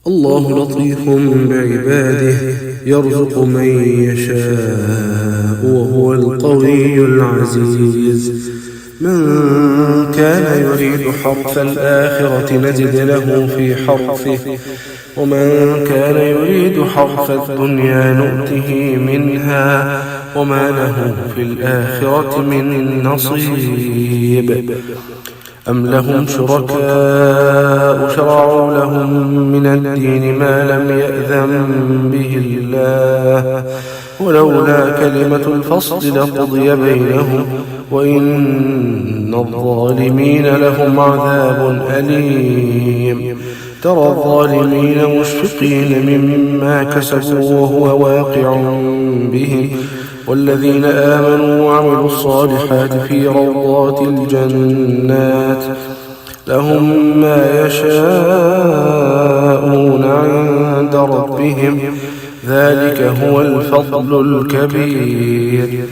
الله لطيف بعباده يرزق من يشاء وهو القوي العزيز. من كان يريد حرث الآخرة نزد له في حرثه ومن كان يريد حرث الدنيا نؤته منها وما له في الآخرة من نصيب. أم لهم شركاء شرعوا لهم من الدين ما لم يأذن به الله ولولا كلمة الفصل لقضي بينهم وإن الظالمين لهم عذاب أليم. ترى الظالمين مشفقين مما كسبوا وهو واقع بهم والذين آمنوا وعملوا الصالحات في روضات الجنات لهم ما يشاءون عند ربهم ذلك هو الفضل الكبير.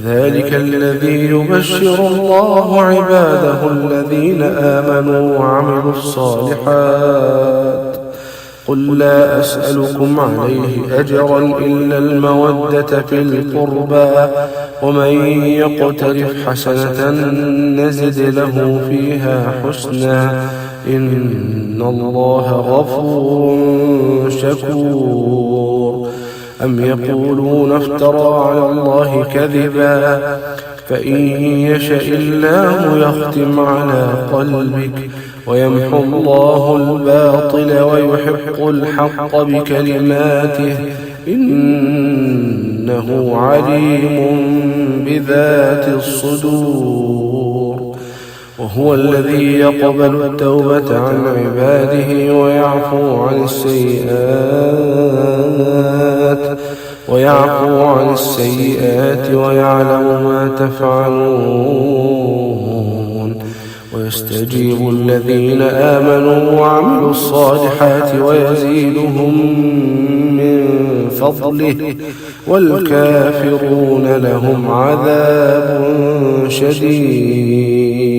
ذلك الذي يبشر الله عباده الذين آمنوا وعملوا الصالحات قل لا أسألكم عليه أجرا إلا المودة في القربى ومن يقترف حسنة نزد له فيها حسنا إن الله غفور شكور. أم يقولون افترى على الله كذبا فإن يشاء الله يختم على قلبك ويمحو الله الباطل ويحق الحق بكلماته إنه عليم بذات الصدور. وهو الذي يقبل التوبة عن عباده ويعفو عن السيئات ويعلم ما تفعلون ويستجيب الذين آمنوا وعملوا الصالحات ويزيدهم من فضله والكافرون لهم عذاب شديد.